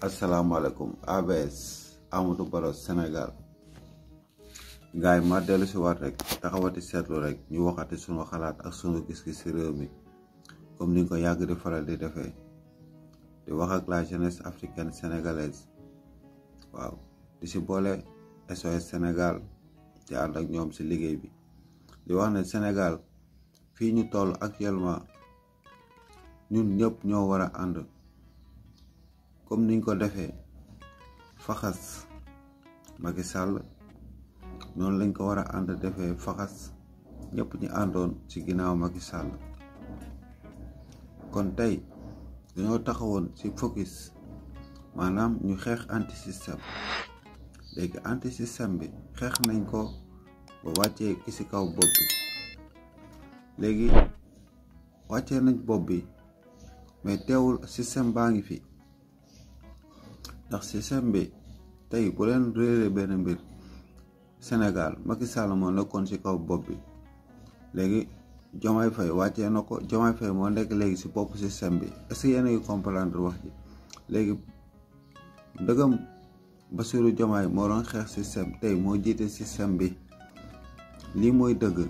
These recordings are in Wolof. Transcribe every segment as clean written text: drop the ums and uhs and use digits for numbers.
asalaamaaleykum ABS Amadou Barrow Sénégal gaay ma dellu si waat rek taxawati seetlu rek ñu waxati sunu xalaat ak sunu gis-gis si réew mi comme ni ko yàgg di faral di defee di wax ak la jeunesse africaine sénégalaise waaw di si boole SOS Sénégal di ànd ak ñoom si liggéey bi di wax ne Sénégal fii ñu toll actuellement ñun ñëpp ñoo war a ànd comme niñ ko defee faxas Macky Sall noonu lañ ko war a ànd defee faxas ñëpp ñi àndoon ci ginnaaw Macky Sall kon tey dañoo taxawoon ci focus maanaam ñu xeex anti système léegi anti système bi xeex nañ ko ba wàccee ki ci kaw bopp bi léegi wàccee nañ bopp bi mais teewul système baa ngi fi ndax système bi tey bu leen réeré benn mbir Sénégal Macky Sall moo nekkoon ci kaw bopp bi léegi Diomaye Faye wàccee na ko Diomaye Faye moo nekk léegi ci bopp système bi est-ce que yéen a ngi comprendre wax ji léegi ndëgam Bassirou Diomaye moo doon xeex système tey moo jiite système bi lii mooy dëgg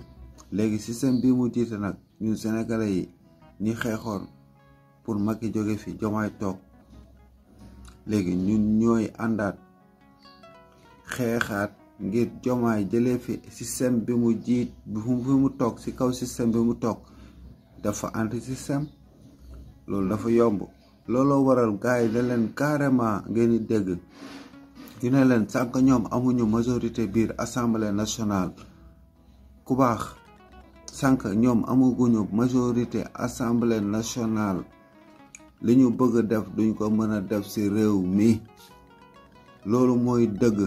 léegi système bi mu jiite nag ñun sénégalais yi ñi xeexoon pour Macky jóge fi Diomaye toog léegi ñun ñooy àndaat xeexaat ngir Diomaye jëlee fi système bi mu jiit bi mu toog ci kaw système bi mu toog dafa anti système loolu dafa yomb looloo waral gars yi da leen carrément ngeen di dégg ñu ne leen sànq ñoom amuñu majorité biir assemblée nationale ku baax sànq ñoom amuguñu majorité assemblée nationale li ñu bëgg a def duñ ko mën a def ci réew mi loolu mooy dëgg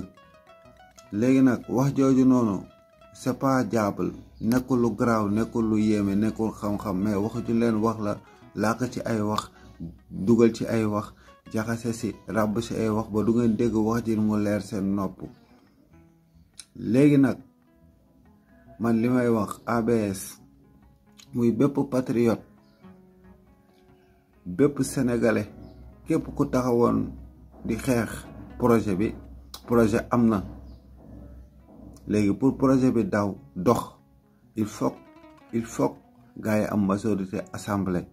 léegi nag wax jooju noonu c'est pas jaabal nekkul lu garaaw nekkul lu yéeme nekkul xam-xam mais waxu ju leen wax la làkk ci ay wax dugal ci ay wax jaxase ci ràbb ci ay wax ba du ngeen dégg wax ji mu leer seen nopp léegi nag man li may wax ABS muy bépp patriote bépp sénégalais képp ku taxawoon di xeex projet am na léegi pour projet bi daw dox il faut gars yi am majorité assemblée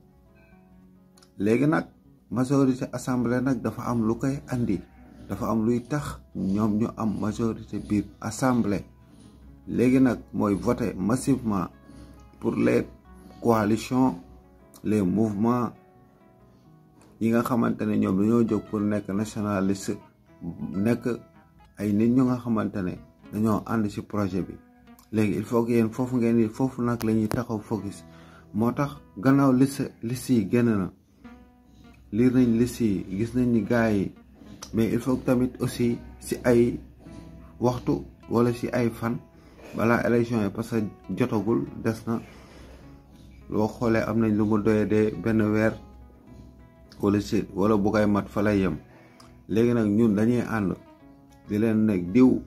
léegi nag majorité assemblée nag dafa am lu koy andi dafa am luy tax ñoom ñu am majorité biir assemblée léegi nag mooy voter massivement pour les coalitions les mouvements yi nga xamante ne ñoom dañoo jóg pour nekk nationaliste nekk ay nit ñu nga xamante ne dañoo ànd ci projet bi léegi il faut que yéen foofu ngeen di foofu nag la ñuy taxaw focus moo tax gannaaw liste yi génn na liir nañ liste yi gis nañ ni gars yi mais il faut tamit aussi ci ay waxtu wala ci ay fan balaa élection yi parce que jotagul des na loo xoolee am nañ lu mu doyee de benn weer wala ci wala bu koy mat fa lay yem léegi nag ñun dañuy ànd di leen nekk diw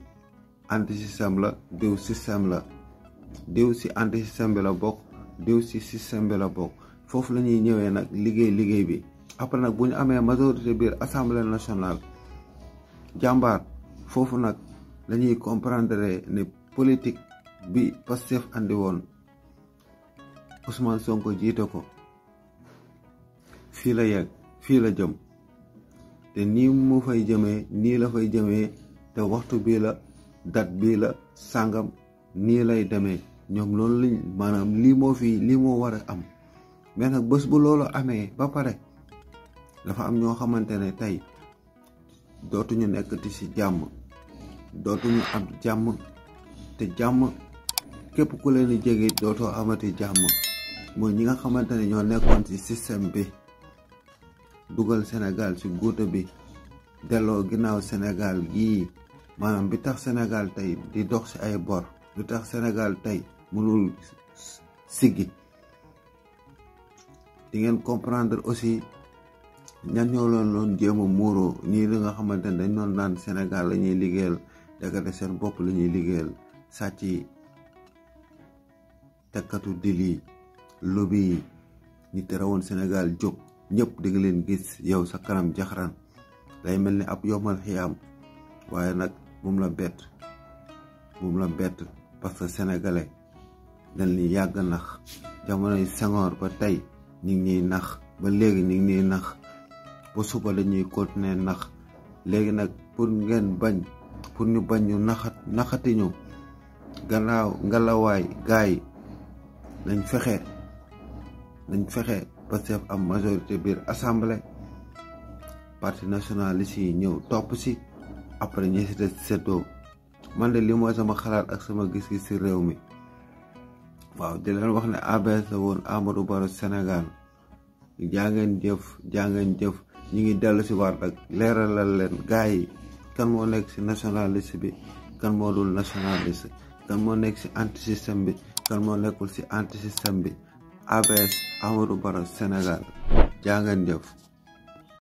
anti système la diw système la diw ci anti système bi la bokk diw ci système bi la bokk foofu la ñuy ñëwee nag liggéey bi après nag bu ñu amee majorité biir assemblée nationale jàmbaar foofu nag la ñuy comprendre ne politique bi Pastef andi woon Ousmane Sonko jiite ko fii la yegg fii la jëm te nii mu fay jëmee nii la fay jëmee te waxtu bii la date bii la sàngam nii lay demee ñoom loolu lañ maanaam lii moo war a am mais nag bés bu loolu amee ba pare dafa am ñoo xamante ne tey dootuñu nekkati ci jàmm dootuñu am jàmm te jàmm képp ku leen di jege dootoo amati jàmm mooy ñi nga xamante ne ñoo nekkoon ci système bi dugal Sénégal ci guuta bi delloo ginnaaw Sénégal gii maanaam bi tax Sénégal tey di dox ci ay bor bi tax Sénégal tey mënul siggi di ngeen comprendre aussi ñan ñoo loon jéem a muuroo ñii li nga xamante ne dañ doon naan Sénégal la ñuy liggéeyal dëkkate seen bopp la ñuy liggéeyal sàcc yi tekkatu dil yi lobby yi ñi tere woon Sénégal jóg ñëpp di nga leen gis yow sa kanam jaxaraan lay mel ni ab yomal xiyaam waaye nag bum la bett parce que sénégalais dañ li yàgg nax jamonoy Senghor ba tey ñu ngi ñuy nax ba léegi ñu ngi ñuy nax ba suba dañuy continuer nax léegi nag pour ñu bañ ñu naxati ñu ngalawaay gaay nañ fexe Pastef am majorité biir assemblée parti nationaliste yi ñëw topp si après ñi si des seddoo man de li mooy sama xalaat ak sama gis-gis si réew mi waaw di leen wax ne ABS la woon Amadou Barrow Sénégal jaa ngeen jëf ñi ngi dellu si waat ak leeralal leen gaay yi kan moo nekk si nationaliste bi kan moo dul nationaliste kan moo nekk si anti système bi kan moo nekkul si anti système bi ABS Amadou Barrow Sénégal jaa ngeen jëf